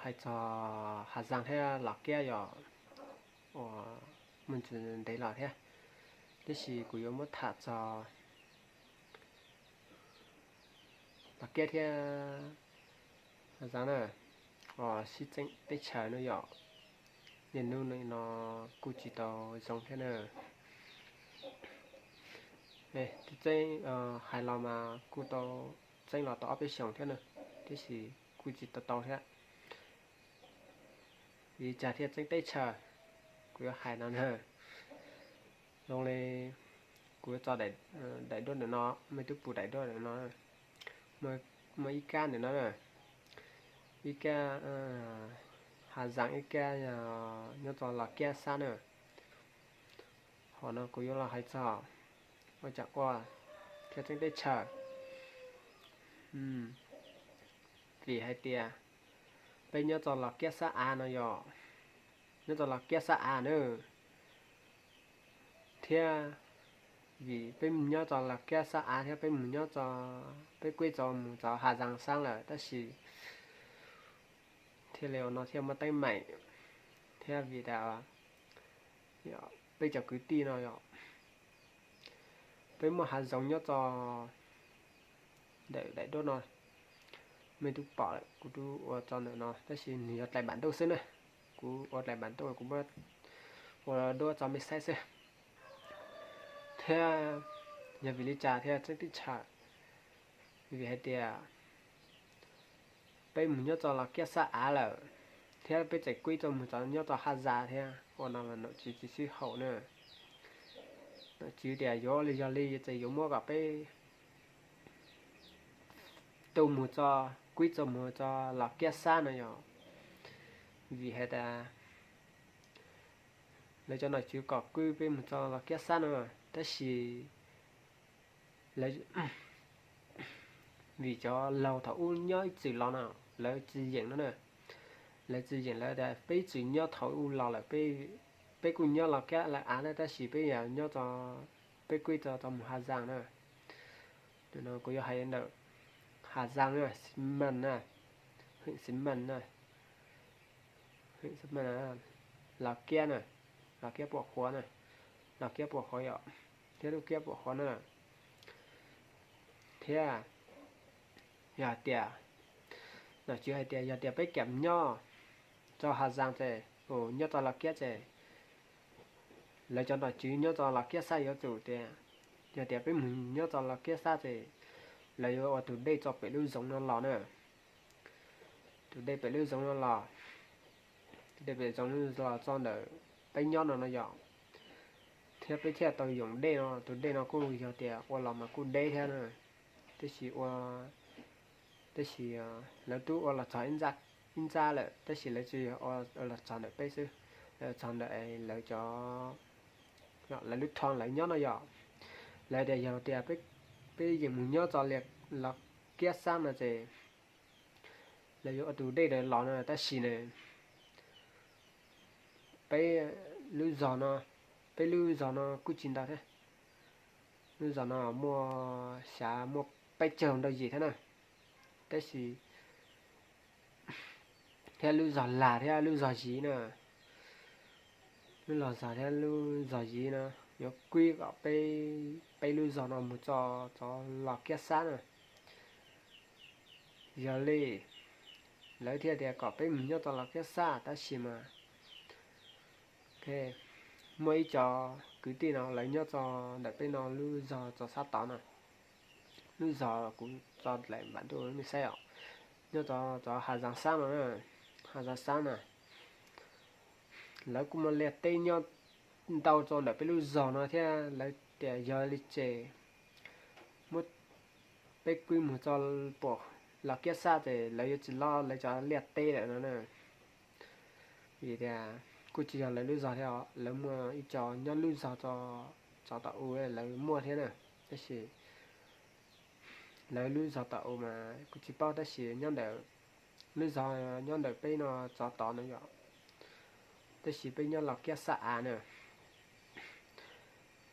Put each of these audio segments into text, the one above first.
hais txog Hav Zaas thiab Los Kiab yom, uas muaj ntsis ntev los thiab, tab sis kuv yuav muab tham txog Los Kiab thiab Hav Zaas na, uas sib txeeb teb chaws no yom. Niaj hnub no kuj tsis tau zoo thiab na. Txeeb, hais los mas kuj tau txeeb los tau ob peb xyoos thiab na, tab sis kuj tsis tau tau thiab. Vim li cas thiaj txeeb teb chaws? Kuv yuav hais no na. Zoo li kuv yuav tso daim duab ntawm no, mej twb pum daim duab ntawm no, muaj ib kab ntawm no na, ib kab Hav Zaas, ib kab nyob txog Los Kiab sab na. Hom no kuv yuav los hais txog ua cas ua thiaj txeeb teb chaws. Vim hais tias peb nyob txog Los Kiab sab av no yom, nyob txog Los Kiab sab av na, thiab vim peb mus nyob txog Los Kiab sab av thiab peb mus nyob txog, peb kuj tau mus txog Hav Zaas sab lawm, tab sis thiaj li ua no thiaj muaj teeb meem, thiab vim tias peb cov kwv tij no yom, peb muaj hav zoov nyob txog ntawm daim duab no, mej twb pom lawm, kuv twb ua tso ntawm no, tab sis nws yog dlaim npam ntuj xwb na. Kuv ua dlaim npam ntuj, kuv muab ua duab tso mej saib xwb. Thiab yog vim li cas thiaj txeeb teb chaws? Vim hais tias peb mus nyob txog Los Kiab sab av lawm, thiab peb tseem kuj tau mus txog nyob txog Hav Zaas thiab, ua no mas nom tswv tsis sib haum na. Nom tswv tias yuav ua li yog li ces yuav muab kom peb tu mus txog, kuj tau mus txog Los Kiab sab no yom. Vim hais tias lawv cov nom tswv kom kuj peb mus txog Los Kiab sab no, tab sis vim cov laug thaum ub nyob ib txwm los no, lawv tsis yeem no na. Lawv tsis yeem, lawv tias peb ib txwm nyob thaum ub los lawm, peb kuj nyob Los Kiab lawv av na, tab sis peb yog nyob, peb kuj tau tau mus Hav Zaas na. Tus no kuv yuav hais ntawm Hav Zaas na, Xi Mas na, hwm Xi Mas na, hwm Xi Mas na, Los Kiab na, Los Kiab Pum Qhuav na, Los Kiab Pum Qhuav yom, thiab Lub Kiab Pum Qhuav na. Thiab yog tias, nom tswv hais tias yog tias peb kam nyob txog Hav Zaas ces, nyob txog Los Kiab ces, lawv cov nom tswv nyob txog Los Kiab sab yuav tsum tias, yog tias peb mus nyob txog Los Kiab sab ces lawv yuav ua tus dej txog pem lub zoov no los na. Tus dej pem lub zoov no los, tus dej pem zoov los txog ntawm peb nyob no no yom, thiab peb thiaj tau yoom dej no. Tus dej no kuj yog tias ua los mas kuj deb thiab na, tab sis ua, tab sis lawv twb ua los txog ib ntxa lawm, tab sis lawv tsis yog ua los txog ntawm peb xwb, lawv txog ntawm lawv cov, lawv lub thoob lawv nyob no yom. Lawv tias yog tias peb yeem mus nyob txog Los Kiab sab no ces lawv yuav ua tus dej ntawd los no, tab sis ne, peb lub zog no, peb lub zog no kuj tsis ntau thiab. Lub zog no muaj xya, muaj peb caug ntau yim thiab na, tab sis thiab lub zog Lag thiab lub zog Ziv na, lub zog Lag thiab lub zog Ziv no yuav kuj kom peb, peb lub zog no mus txog, txog Los Kiab sab na. Yog li lawv thiaj tias kom peb mus nyob txog Los Kiab sab, tab sis mas muaj ib co kwv tij no lawv nyob txog ntawm peb no lub zog txog sab tod no, lub zog kuv tso dlaim npam ntuj mej saib os, nyob txog, txog Hav Zaas sab no, Hav Zaas sab na, lawv kuj muaj liaj teb nyob ntau txog ntawm peb lub zog no thiab. Lawv tias yog li ces muab peb kuj mus txog pem Los Kiab sab ces lawv yuav tsis lob lawv cov liaj teb lawm no na. Vim tias kuj tsis yog lawv lub zog thiab, lawv muaj ib co nyob lub zog txog tom u lawv muaj thiab na, tab sis lawv lub zog tom u mas kuv tsis paub, tab sis nyob ntawm, lub zog nyob ntawm peb no txog tod no yom, tab sis peb nyob Los Kiab sab av na.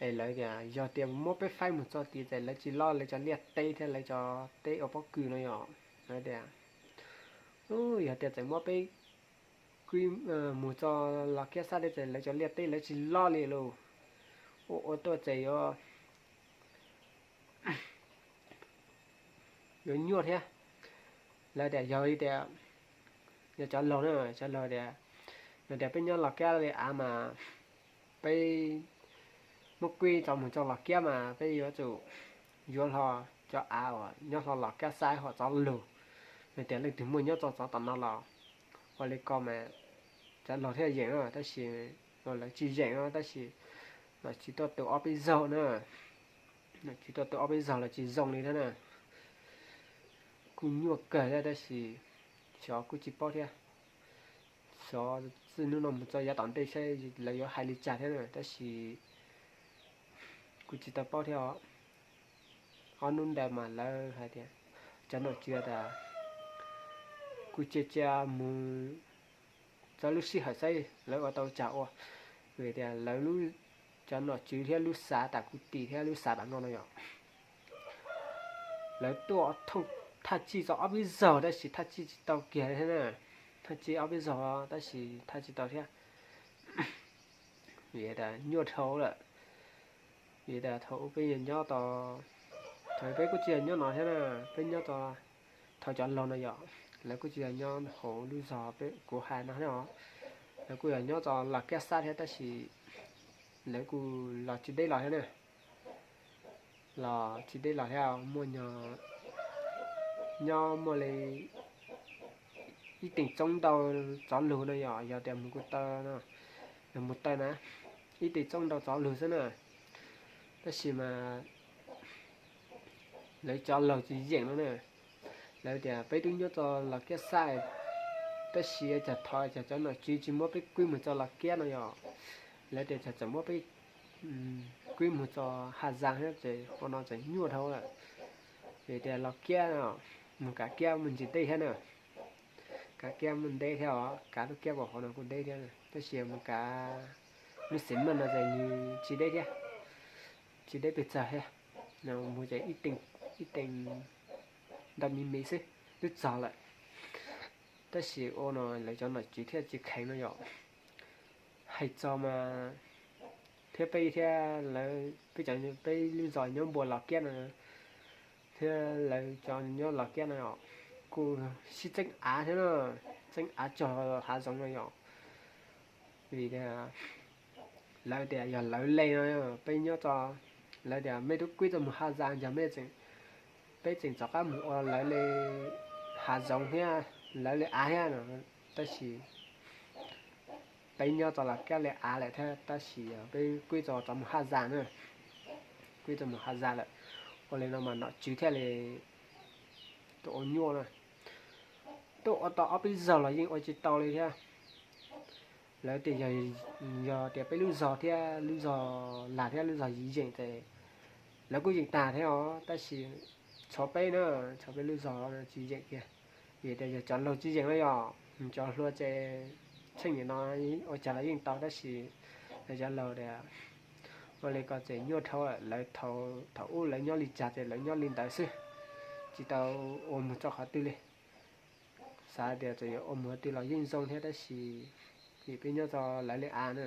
Es lawv tias yog tias muab peb faib mus txog tid ces lawv tsis lob lawv cov liaj teb thiab lawv cov teb ua pob kws no yom. Lawv tias Yog tias tseem muab peb mus txog Los Kiab xab thiab ces lawv cov liaj teb lawv tsis loj li lauj. Ua ua tuaj ces yuav yuav nyuaj thiab. Lawv tias yog li tias, yog cov laug na, cov laug tias, yog tias peb nyob Los Kiab li av mas peb muab kuib tso mus txog Los Kiab mas peb yuav tsum yuav hlo cov av uas nyob hlo Los Kiab xab hos txoj lug, yog tias leej twg muaj nyob txog txog tom no los ua li ko mas cov laug thiaj yeem na, tab sis lawv tsis yeem na, tab sis nom tswv tuaj tu ob peb zaug na, nom tswv tuaj tu ob peb zaug los tsis zoo li thiab na. Kuj nyuaj kawg thiab tab sis xyov kuj tsis paub thiab. Xyov txij hnub no mus txog yav tom ntej saib lawv yuav hais li cas thiab na, tab sis kuj tsis tau paub thiab os. Ob hnub ntawd mas lawv hais tias, cov nom tswv tias kuj cia cia mus txog lub sij hawm saib lawv ua tau cas ua, vim tias lawv, cov nom tswv thiab lub xav tas kuv tim thiab lub xav tas no no yom, lawv tuaj thaj tsij txog ob peb zaug tab sis thaj tsij tsis tau kiag thiab na. Thaj tsij ob peb zaug tab sis thaj tsis tau thiab. Vim tias nyuaj dhau lawm. Vim tias thaum ub peb yog nyob tod, thaum peb kuj tsis yog nyob no thiab na, peb nyob tod, thaum cov laug no yom, lawv kuj tsis yog nyob hauv lub zos kuv hais no thiab os. Lawv kuj yog nyob txog Los Kiab xab thiab tab sis lawv kuj los tsis deb los thiab na. Los tsis deb los thiab, muaj nyob, nyob muaj li ib teem txoob ntau tsov lug no yom, yog tias mus kuv taw no, yog mus taw na, ib teem txoob ntau tsov lug xwb na. Tab sis mas lawv cov laug tsis yeem no na. Lawv tias peb twb nyob txog Los Kiab xab, tab sis cas thov cas cov nom tswv tsis muab peb kuib mus txog Los Kiab no yom. Lawv tias cas txawm muab peb kuib mus txog Haj Zaas thiab ces ua no txawm nyuaj dhau lawm. Vim tias Los Kiab no mus kav kiab mus ntsis deb thiab na. Kav kiab mus deb thiab os, kav lub kiab puas hauv no kuj deb thiab, tab sis mus kav lub xeev maj no ces nws tsis deb thiab, tsis deb pes tsawg thiab. Mus ces ib teem ntau me me xwb twb txog lawm. Tab sis ua no lawv cov nom tswv thiaj tsis kheev no yom. Hais txog mas thiab peb thiab lawv, peb cov, peb lub zos nyob npuab Los Kiab no thiab lawv cov nyob Los Kiab no yom, kuj sib txeeb av thiab na, txeeb av cog hav zoov no yom. Vim tias lawv tias yog lawv li no, peb nyob txog, lawv tias mej twb kuib txog mus Haj Zaas ces mej, peb tseem rov qab mus ua lawv li hav zoov thiab lawv li av thiab no. Tab sis peb nyob txog Los Kiab li av lawm thiab tab sis peb kuib txog rov mus Haj Zaas na, kuib txog mus Haj Zaas lawm. Ua li no mas nom tswv thiaj li tuaj ua nyuaj na. Tuaj ua tau ob peb zaug los yeej ua tsis tau li thiab. Lawv tias yog, yog tias peb lub zog thiab lub zog lag thiab lub zog yim yeem ces lawv kuj yeem tag thiab os, tab sis tshuav peb na, tshuav peb lub zog tsis yeem kiag. Vim tias yog cov laug tsis yeem no yom, cov hluas ces tsheej nim no ua cas los yeej tau tab sis lawv cov laug tias ua li ko ces nyuaj dhau lawm. Lawv thaum ub lawv nyob li cas ces lawv nyob li ntawd xwb, tsis tau ua mus txog qhov twg li. Xav tias txawm yuav ua mus qhov twg los yeej zoo thiab tab sis vim peb nyob txog lawv li av na,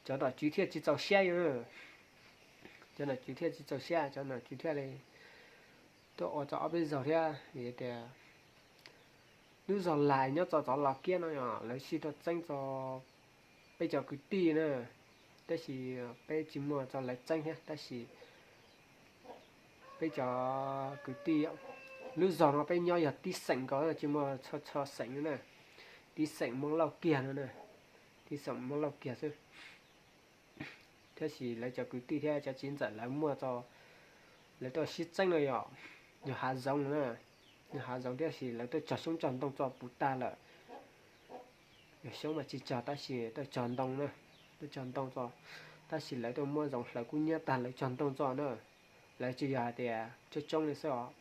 cov nom tswv thiaj tsis txaus siab yom. Cov nom tswv thiaj tsis txaus siab, cov nom tswv thiaj li tuaj ua txog ob peb zaug thiab vim tias lub zog lais nyob txog txog Los Kiab no yom, lawv sib tuaj txeeb txog peb cov kwv tij na, tab sis peb tsis muaj txog lawv txeeb thiab tab sis peb cov kwv tij, lub zog no peb nyob yog tib xeem nkaus tsis muaj txhua txhua xeem na, tib xeem Hmoob Lauj kiag no na, tib xeem Hmoob Lauj kiag xwb. Tab sis lawv cov kwv tij thiab cov txiv ntxawm lawv muaj txog, lawv tuaj sib txeeb no yom, yog hav zoov na, yog hav zoov tab sis lawv tuaj cog xyoob cog ntoo txog puv tag lawm. Yog xyoob mas tsis cog tab sis tuaj cog ntoo na, tuaj cog ntoo txog, tab sis lawv tuaj muab zoov hlawv kub hnyiab tag lawv cog ntoo txog na. Lawv tsis yog hais tias coob coob li xwb os.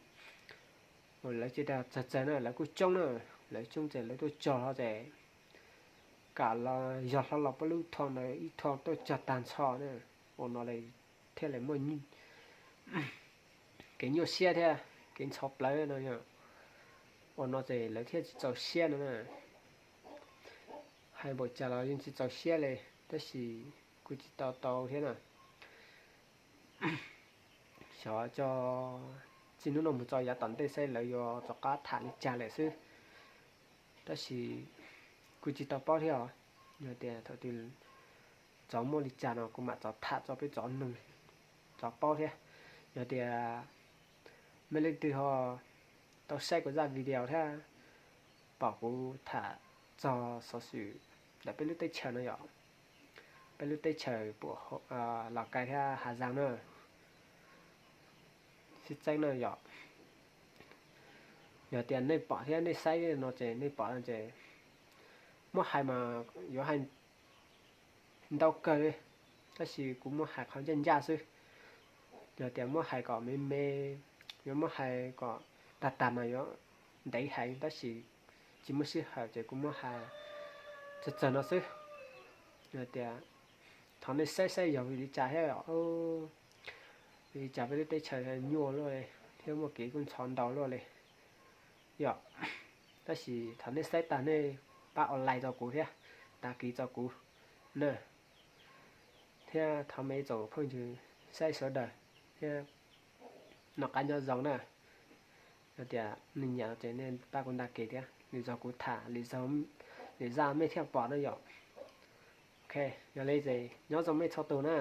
Lawv tsis tas txawg txawg na, lawv kuj coob na, lawv coob ces lawv tuaj cog hlo ces kam los yog hlo los pab lub thoj ntawd ib thoj tuaj cog tag nrho na, ua no thiaj li muaj kev nyuaj siab thiab kev ntxhov plawv no yom. Ua no ces lawv thiaj tsis txaus siab no na. Hais npaum cas los yeej tsis txaus siab li, tab sis kuj tsis tau tau thiab na. Xyov txij hnub no mus txog yav tom ntej saib lawv yuav rov qab tham li cas lawm xwb. Tab sis kuj tsis tau paub thiab os. Yog tias thaum twg txawm muaj li cas no kuv mam rov tham tso peb rov mloog, rov paub thiab. Yog tias mej leej twg ho tau saib kuv zaj video thiab pom kuv tham txog xov xwm ntawm peb lub teb chaws no yom, peb lub teb chaws pum Los Kais thiab Hav Zaas na, sib txeeb na yom. Yog tias nej pom thiab nej saib no ces nej pom no ces muab hais mas yuav hais ntau kawg li, tab sis kuv muab hais qhov ncaj ncaj xwb. Yog tias muab hais kom me me, yuav muab hais kom tag tag mas yuav ntev heev, tab sis tsis muaj sij hawm ces kuv muab hais txawg txawg no xwb. Yog tias thov nej saib saib yog vim li cas thiab, vim li cas peb lub teb chaws nyuaj luaj li thiab muaj kev kub ntxhov ntau luaj li yom. Tab sis thov nej saib tag nej pab ua like rau kuv thiab, đăng ký rau kuv na. Thiab thov mej tsoom phooj ywg saib sawv daws thiab noj qab nyob zoo na. Yog tias nej nyiam ces nej pab kuv đăng ký thiab, lwm zaus kuv tham lwm zaj mej thiaj pom na yom. Ok, yog li ces nyob zoo mej txhua tus na.